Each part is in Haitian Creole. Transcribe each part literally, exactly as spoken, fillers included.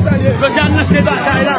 Jodi a, nou lanse batay la.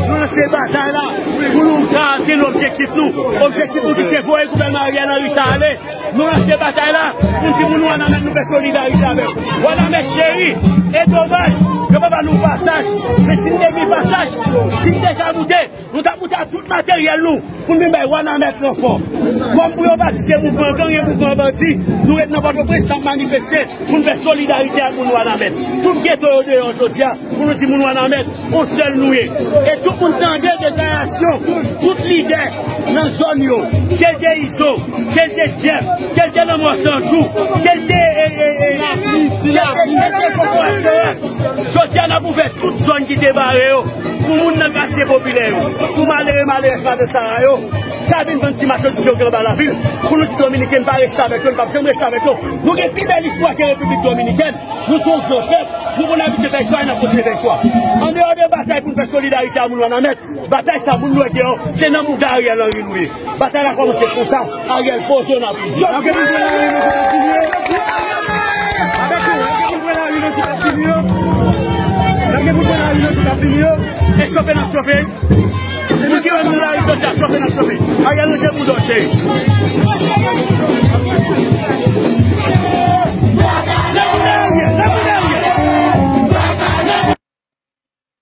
Nou lanse batay la pou nou ka atenn objektif nou. Objektif nou ki se voye gouvènman Ariel Henry sa ale. Nou lanse batay la pou n di moun Wanament nou fè solidarite avè l. Wanament cheri, e domaj, yo pa ba nou pasaj. Men si n te gen pasaj, si n te ka moute, nou t ap moute ak tout materyèl nou pou n vin bay Wanament ranfò. Kòm pou yo pa di se mouvman gang, e mouvman bandi, nou ret nan Pòtoprens, n ap manifeste pou n fè solidarite ak moun Wanament. Tout geto yo deyò jodi a pou nou di moun Wanament, yon sèl nou ye. E tout moun tande deklarasyon tout lidè nan zòn yo, ke l te Izo, ke l te Jeff, ke l te Lanmò Sanjou, ke l te, e, e, e, ke l te, ke l te Koko Esperans. Jodi a, n ap ouvè tout zòn ki te bare yo pou moun nan katye popilè yo, pou malere, malerèz, matant Sara yo, ka vin vann ti machandiz yo ki anba lavil, pou nou di Dominiken n pa reste avèk yo, n p ap janm reste avèk yo. Nou gen pi bèl istwa ke Repiblik Dominikèn. Nou se yon gran pèp, nou konn abitye fè istwa e n ap kontinye fè istwa. Andeyò de batay pou n fè solidarite a moun Wanament, batay sa moun nou wè deyò, se nan mouda Ariel Henry nou ye. Batay la kòmanse konsa, Ariel poze w nan prizon. N ap gen pou n pran lari, mesye, n ap fini yo. Avèk ou, n ap gen pou n pran lari, mesye, n ap fini yo. N ap gen pou n pran lari, mesye, n ap fini yo. E chofe n ap chofe. Moun ki wè nou lari jodi a, chofe n ap chofe. Ariel, ranje bouda w, cheri.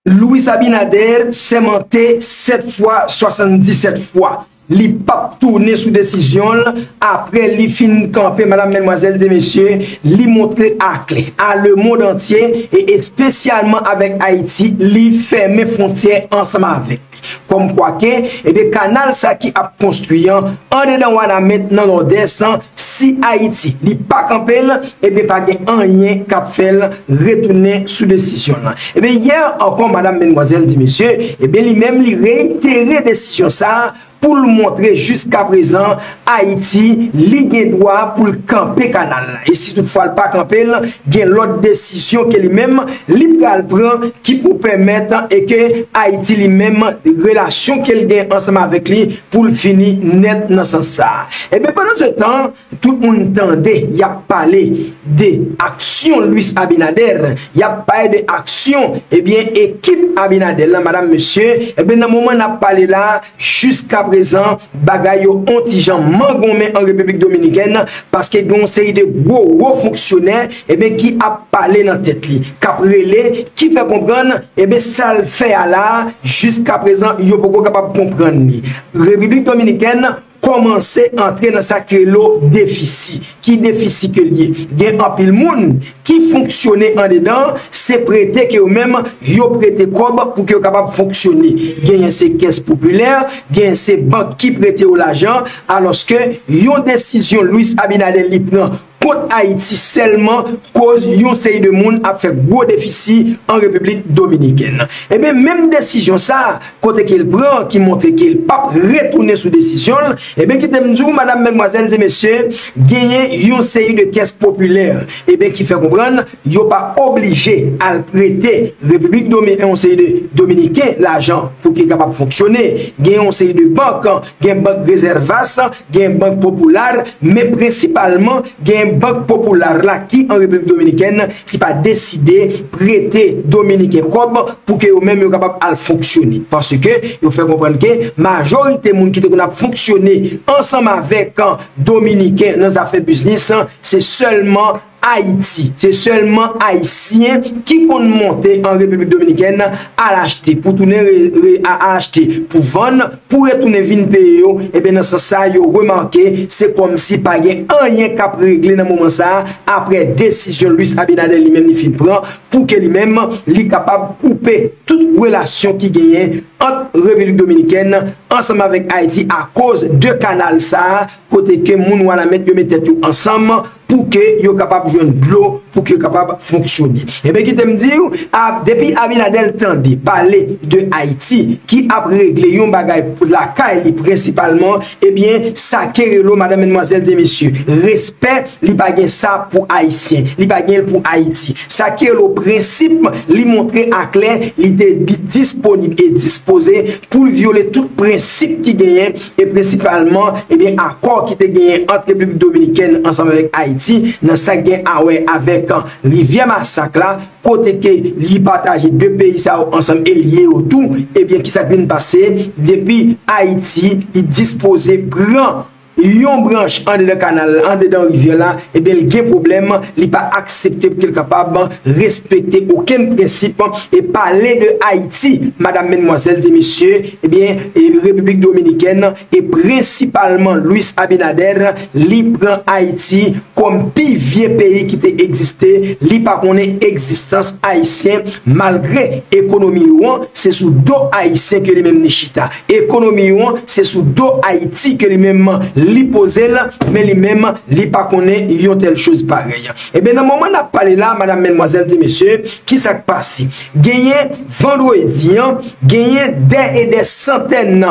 Luis Abinader sèmante sèt fwa, swasanndisèt fwa. Li p ap tounen sou desizyon l apre li fin kanpe, madam, medmwazèl e mesye, li montre aklè a lemond antye e espesyalman avèk Ayiti, li fèmen fwontyè ansanm avèk li. Kòmkwa ke, ebyen, kanal sa ki ap konstwi an, andedan Wanament nan Nòdès an, si Ayiti, li pa kanpe l, ebyen, pa gen anyen k ap fè l retounen sou desizyon l lan. Ebyen, yè ankò, madam, medmwazèl e mesye, ebyen, li menm, li reyitere desizyon sa a pou l montre jiskaprezan Ayiti, li gen dwa pou l kanpe kanal la. E si toutfwa l pa kanpe l, gen lòt desizyon ke li menm, li pral pran ki pou pèmèt e ke Ayiti li menm, relasyon ke l gen ansanm avèk li, pou l fini nèt nan sans sa a. Ebyen, pandan se tan, tout moun tande y ap pale de aksyon Luis Abinader, y ap pale de aksyon, ebyen, ekip Abinader lan, madam, mesye, ebyen, nan moman n ap pale la, jiskaprezan, bagay yo on ti jan mangonmen an Repiblik Dominikèn, paske gen yon seri de gwo wo fonksyonè, ebyen, ki ap pale nan tèt li, k ap rele, ki fè konprann, ebyen, sa l fè a la, jiskaprezan, yo poko kapab konprann li. Repiblik Dominikèn kòmanse antre nan sa k rele defisi. Ki defisi ke l ye? Gen anpil moun ki fonksyone andedan, se prete ke yo menm yo prete kòb pou ke yo kapab fonksyone. Genyen se kès popilè, genyen se bank ki prete yo lajan, alòske yon desizyon Luis Abinader li pran kont Ayiti sèlman koz yon seri de moun ap fè gwo defisi an Repiblik Dominikèn. Ebyen, menm desizyon sa a, kote ke l pran, ki montre ke l p ap retounen sou desizyon l, ebyen, kite m di w, madam, medmwazèl e mesye, genyen yon seri de kès popilè, ebyen, ki fè konprann yo pa oblije al prete Repiblik Domi-, yon seri de Dominiken lajan pou ke l kapab fonksyone. Gen yon seri de bank, gen Bank Reservas, gen Bank Popular, men prensipalman, gen Bank Popular la ki an Repiblik Dominikèn ki pa deside prete Dominiken kòb pou ke yo menm yo kapab al fonksyone. Paske yo fè konprann ke majorite moun ki te konn ap fonksyone ansanm avèk Dominiken nan zafè biznis, se sèlman Ayiti. Se sèlman Ayisyen ki konn monte an Repiblik Dominikèn, al achte pou tounen re-, re-, a-, al achte pou vann, pou retounen vin peye yo. Ebyen, nan sans sa, yo remake, se kòmsi pa gen anyen k ap regle nan moman sa a, apre desizyon Luis Abinader li menm li fin pran, pou ke li menm, li kapab koupe tout relasyon ki genyen ant Repiblik Dominikèn ansanm avèk Ayiti akoz de kanal sa a, kote ke moun Wanament yo met tèt yo ansanm pou ke yo kapab jwenn dlo, pou ke yo kapab fonksyone. Ebyen, kite m di w, a, depi Abinader tande pale de Ayiti ki ap regle yon bagay pou lakay li prensipalman, ebyen, sa ke rele w, madam, medmwazèl e mesye, respè, li pa gen sa pou Ayisyen, li pa gen l pou Ayiti. Sa ke rele w prensip, li montre aklè li te bi- disponib e dispoze pou l vyole tout prensip ki genyen, e prensipalman, ebyen, akò ki te genyen ant Repiblik Dominikèn ansanm avèk Ayiti nan sa k gen a wè avèk, uh, Rivyè Masak la, kote ke li pataje de peyi sa yo ansanm e l ye yo tou, ebyen, ki sa k vin pase? Depi Ayiti, li dispoze pran yon branch andedan kanal, andedan rivyè la, ebyen, l gen pwoblèm, li pa aksepte pou ke l kapab respekte okenn prensip. E pale de Ayiti, madam, medmwazèl, e mesye, ebyen, e Repiblik Dominikèn, e prensipalman Luis Abinader, li pran Ayiti kòm pi vye peyi ki te egziste, li pa konnen egzistans ayisyen, malgre ekonomi yo an, se sou do ayisyen ke li menm li chita. Ekonomi yo an, se sou do Ayiti ke li menm li poze l, men li menm, li pa konnen yon tèl choz parèy. Ebyen, nan moman n ap pale la, madam, medmwazèl, e mesye, ki sa k pase? Genyen vandredi an, genyen dè e dè santèn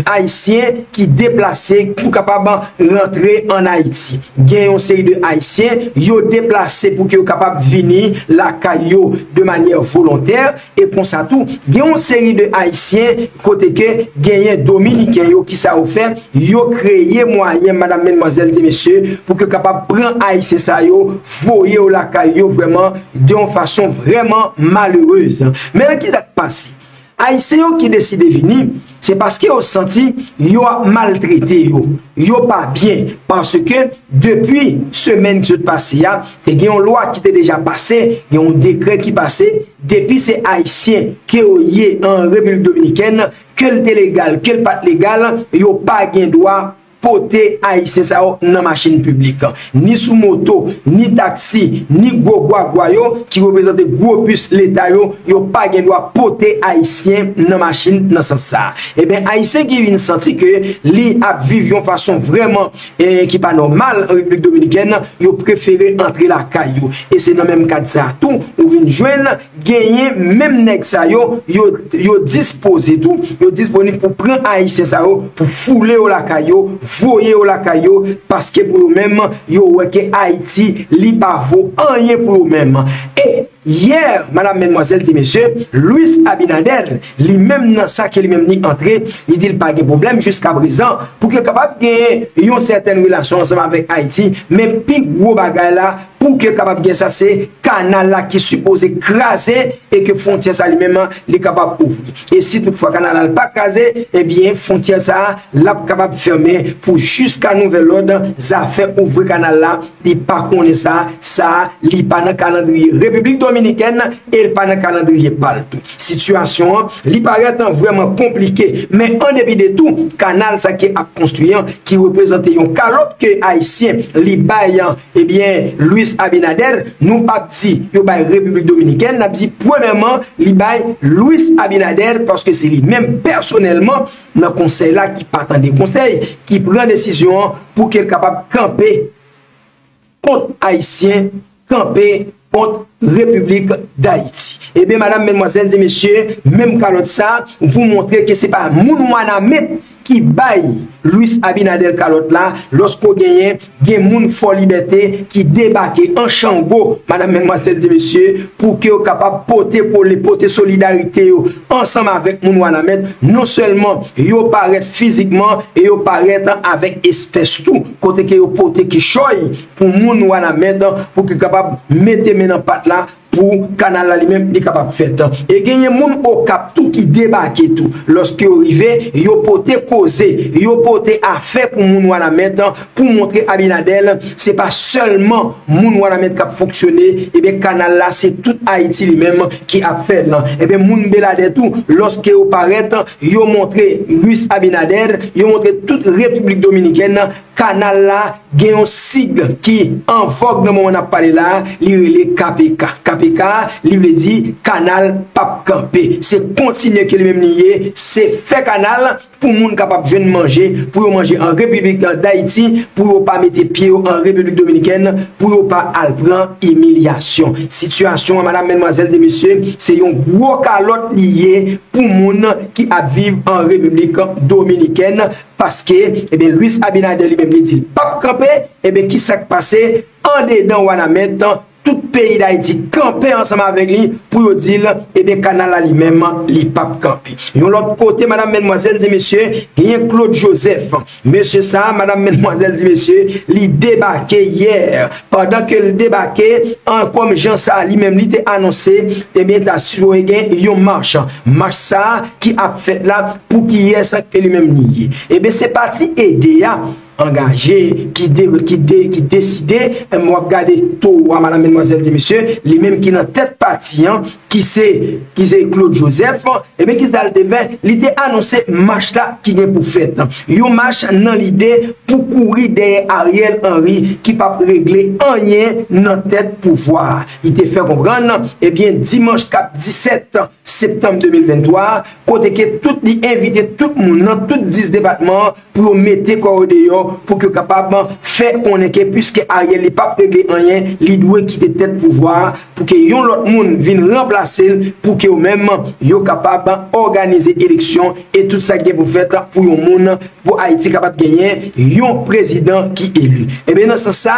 ayisyen ki deplase pou kapab rantre ann Ayiti. Gen yon seri de ayisyen, yo deplase pou ke yo kapab vini lakay yo de manyè volontè, e konsa tou, gen yon seri de ayisyen kote ke genyen dominiken yo, ki sa yo fè? Yo kreye mwayen, madam, medmwazèl, e mesye, pou ke kapab pran ayisyen sa yo, voye yo lakay yo vrèman de yon fason vrèman malerez. Men nan ki sa k pase? Ayisyen yo ki deside vini, se paske yo santi yo ap maltrete yo, yo pa byen, paske depi semèn ki sot pase a, te gen yon lwa ki te deja pase, gen yon dekrè ki pase, depi se ayisyen ke yo ye an Repiblik Dominikèn, ke l te legal, ke l pa t legal, yo pa gen dwa pote ayisyen sa yo nan machin piblik, ni sou moto, ni taksi, ni gwo gwagwa yo ki reprezante gwo bis leta yo, yo pa gen dwa pote ayisyen nan machin nan sans sa a. Ebyen, ayisyen ki vin santi ke li ap viv yon fason vrèman, eh, ki pa nòmal an Repiblik Dominikèn, yo prefere antre lakay yo. E se nan menm kad sa a tou, ou vin jwenn genyen menm nèg sa yo, yo, yo dispoze tou, yo disponib pou pran ayisyen sa yo, pou foule yo lakay yo, voye yo lakay yo, paske pou yo menm, yo wè ke Ayiti, li pa vo anyen pou yo menm. E yè, madam, medmwazèl, e mesye, Luis Abinader, li menm nan sa ke li menm li antre, li di l pa gen pwoblèm jiska prezan, pou ke kapab genyen yon sètèn relasyon ansanm avèk Ayiti, men pi gwo bagay la, pou ke kapab gen sa, se kanal la ki sipoze kraze e ke fwontyè sa li menm li kapab ouvri. E si toutfwa kanal la pa kraze, ebyen, fwontyè sa l ap kapab fèmen pou jiska nouvèl lòd, zafè ouvri kanal la, li pa konnen sa, sa li pa nan kalandriye Repiblik Dominikèn e l pa nan kalandriye pa l tou. Sitiyasyon an, li parèt vrèman konplike, men an depi de tou, kanal sa ki ap konstwi an, ki reprezante yon kalòt ke ayisyen li bay, ebyen, Luis Abinader, nou p ap di yo bay Repiblik Dominikèn, n ap di premyèman, li bay Luis Abinader, paske se li menm pèsonèlman nan konsèy la ki pa tande konsèy, ki pran desizyon an pou ke l kapab kanpe kont ayisyen, kanpe kont Repiblik Dayiti. Ebyen, madam, medmwazèl, e mesye, menm kalòt sa, pou montre ke se pa moun Wanament ki bay Luis Abinader kalòt la, lòske w genyen, gen moun Fò Libète ki debake an chango, madam, medmwazèl, e mesye, pou ke yo kapab pote kole, pote solidarite yo ansanm avèk moun Wanament. Non sèlman yo parèt fizikman, e yo parèt avèk espès tou, kote ke yo pote kichòy pou moun Wanament, pou ke kapab mete men nan pat la pou kanal la li menm li kapab fèt. E genyen moun Okap tou ki debake tou. Lòske yo rive, yo pote koze, yo pote afè pou moun Wanament, pou montre Abinader, se pa sèlman moun Wanament k ap fonksyone, ebyen, kanal la, se tout Ayiti li menm ki ap fè l. Ebyen, moun Beladè tou, lòske yo parèt, yo montre Luis Abinader, yo montre tout Repiblik Dominikèn, kanal la gen yon sig ki an vòg nan moman n ap pale la, li rele K P K. K P K, li vle di kanal p ap kanpe. Se kontinye ke li menm li ye, se fè kanal pou moun kapab jwenn manje, pou yo manje an Repiblik Dayiti, pou yo pa mete pye yo an Repiblik Dominikèn, pou yo pa al pran imilyasyon. Sitiyasyon an, madam, medmwazèl, e mesye, se yon gwo kalòt li ye pou moun ki ap viv an Repiblik Dominikèn, paske, ebyen, Luis Abinader li menm li di l p ap kanpe, ebyen, ki sa k pase? Andedan Wanament, tout peyi Dayiti kanpe ansanm avèk li pou yo di l, ebyen, kanal la li menm, li p ap kanpe. Yon lòt kote, madanm, medmwazèl, di mesye, genyen Claude Joseph. Mesye sa, madanm, medmwazèl, di mesye, li debake yè. Pandan ke l debake, an, kòm jan sa li menm li te anonse, ebyen, ta sipoze gen yon mach. Mach sa ki ap fèt la, pou kiyès ke li menm li ye. Ebyen, se pati Ede a angaje, ki de, ki de, ki deside, m ap gade towo a, madanm, medmwazèl, di mesye, li menm ki nan tèt pati an, ki se, ki se Claude Joseph, ebyen, ki sa l te fè? Li te anonse mach la ki gen pou fèt. Yon mach nan lide pou kouri dèyè Ariel Henry ki p ap regle anyen nan tèt pouvwa a. Li te fè konprann, ebyen, dimanch k ap disèt septanm de mil venntwa, kote ke tout li envite tout moun nan tout dis depatman pou yo mete kò yo deyò, pou ke yo kapab fè konnen ke piske Ariel li p ap regle anyen, li dwe kite tèt pouvwa a, pou ke yon lòt moun vin ranplase l, pou ke yo menm yo kapab òganize eleksyon e tout sa ki gen pou fèt pou yon moun, pou Ayiti kapab genyen yon prezidan ki eli. Ebyen, nan sans sa,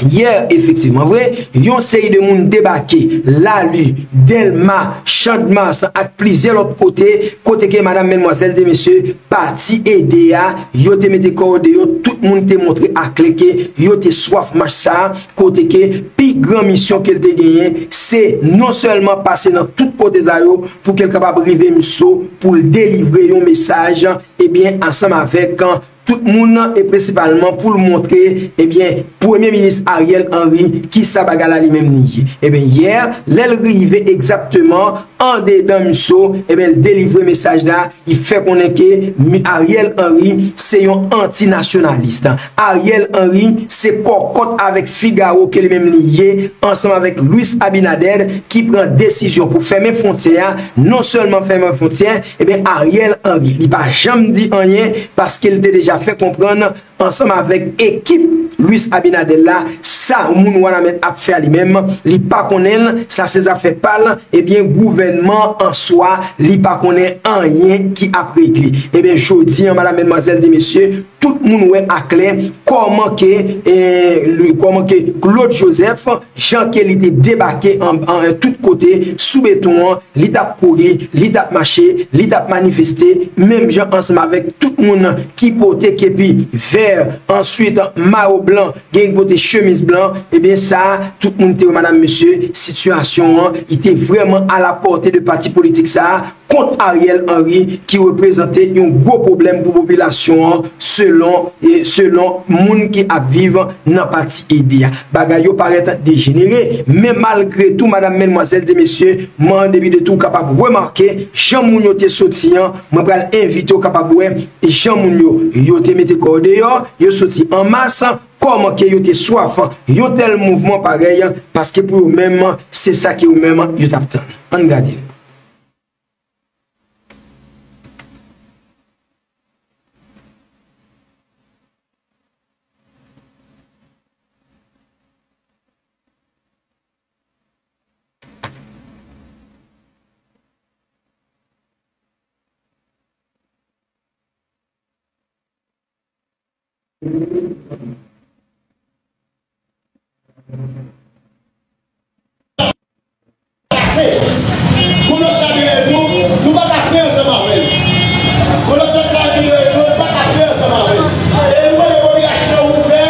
yè, efektivman vre, yon seri de moun debake Lali, Dèlma, Channmas ak plizyè lòt kote, kote ke madanm, medmwazèl, di mesye, pati Ede a, yo te mete kò yo deyò, tout moun te montre aklè ke yo te swaf mach sa a, kote ke pi gran misyon ke l te genyen, se non sèlman pase nan tout kote sa yo, pou ke l kapab rive Miso, pou l delivre yon mesaj, ebyen, ansanm avèk tout moun, e prensipalman pou l montre, ebyen, Premye Minis Ariel Henry, kisa bagay la li menm li ye. Ebyen, yè, lè l rive egzakteman andedan Miso, ebyen, l delivre mesaj la, li fè konnen ke mi-, Ariel Henry se yon antinasyonalis. Ariel Henry se kòkòt avèk Figaro ke li menm li ye, ansanm avèk Luis Abinader, ki pran desizyon pou fèmen fwontyè a, non sèlman fèmen fwontyè, ebyen, Ariel Henry, li pa janm di anyen, paske l te deja fè konprann, ansanm avèk ekip Luis Abinader la, sa moun Wanament ap fè a li menm, li pa konnen l, sa se zafè pa l, ebyen, gouvènman an swa, li pa konnen anyen ki ap regle. Ebyen, jodi an, madanm, medmwazèl, di mesye, tout moun wè aklè kòman ke, eh, li, kòman ke Claude Joseph, jan ke li te debake an, an, tout kote sou beton an, li t ap kouri, li t ap mache, li t ap manifeste, menm jan ansanm avèk tout moun ki pote kepi vè, answit mayo blan, gen ki pote chemiz blan, ebyen sa, tout moun te wè, madanm, mesye, sitiyasyon an, li te vrèman a la pòte de pati politik sa a, kont Ariel Henry, ki reprezante yon gwo pwoblèm pou popilasyon an, selon, e selon moun ki ap viv nan pati Ede a. Bagay yo parèt dejenere, men malgre tou, madanm, medmwazèl, di mesye, mwen, an depi de tou, w kapab remake jan moun yo te soti an, mwen pral envite w kapab wè jan moun yo, yo te mete kò yo deyò, yo soti an mas, kòman ke yo te swaf yon tèl mouvman parèy, paske pou yo menm, se sa ke yo menm, yo t ap tann. Ann gade. Pase. Moun yo sa vire nou, nou pa ka fè ansanm avè l. Moun yo sa vire nou, nou pa ka fè ansanm avè l. E nou mande popilasyon ouvè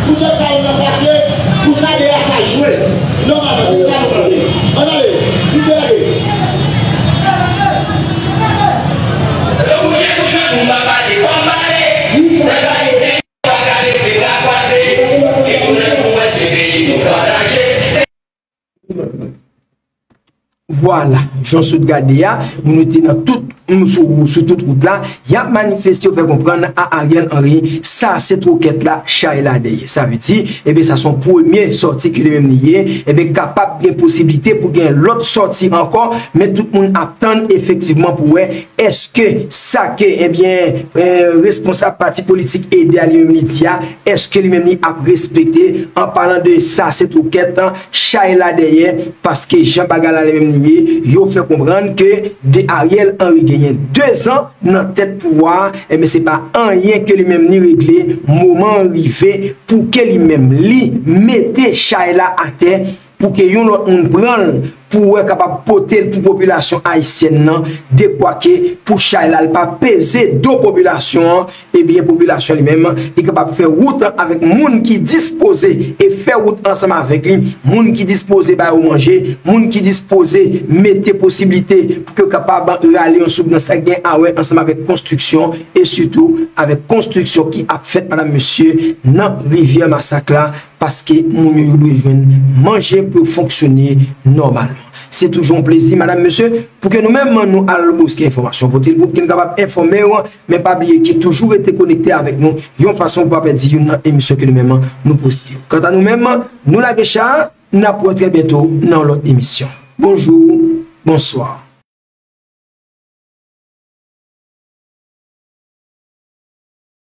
pou sa sa yo nan pase, pou sa de a sa jwe. Nòmalman, se sa nou mande. Ann ale, site lage. Vwala, jan w sot gade a, moun yo te nan tout, mm, sou, sou tout wout la, y ap manifeste, yo fè konprann a Ariel Henry, sa se twokèt la, chay la dèyè. Sa vle di, ebyen, sa se yon premye sòti ke li menm li ye, ebyen, kapab gen posiblite pou gen lòt sòti ankò, men tout moun ap tann efektivman pou wè èske sa ke, ebyen, eh, responsab pati politik Ede a li menm li di a, èske li menm li ap respekte, an palan de sa se twokèt, chay la dèyè, paske jan bagay la li menm li ye, yo fè konprann ke de Ariel Henry gen Gen dezan nan tèt pouvwa a, enben se pa anyen ke li menm li regle. Moman an rive pou ke li menm li mete chay la atè, pou ke yon lòt moun pran l, pou wè kapab pote l pou popilasyon ayisyèn nan, dekwa ke pou chay la l pa peze do popilasyon an, ebyen popilasyon li menm li kapab fè wout avèk moun ki dispoze e fè wout ansanm avèk li, moun ki dispoze ba yo manje, moun ki dispoze mete posiblite pou ke yo kapab rale yon souf nan sa k gen a wè ansanm avèk konstriksyon e sitou avèk konstriksyon ki ap fèt, madanm, mesye, nan rivyè Masak la, paske moun yo, yo dwe jwenn manje pou yo fonksyone nòmalman. Se toujou yon plezi, madanm, mesye, pou ke nou menm nou al bouske enfòmasyon pote l pou ke n kapab enfòme w, men pa bliye ke toujou rete konekte avèk nou yon fason pou pa pèdi youn nan emisyon ke nou menm nou poste yo. Kanta nou menm, nou lage cha a, n ap wè trè byento nan yon lòt emisyon. Bonjou, bonswa.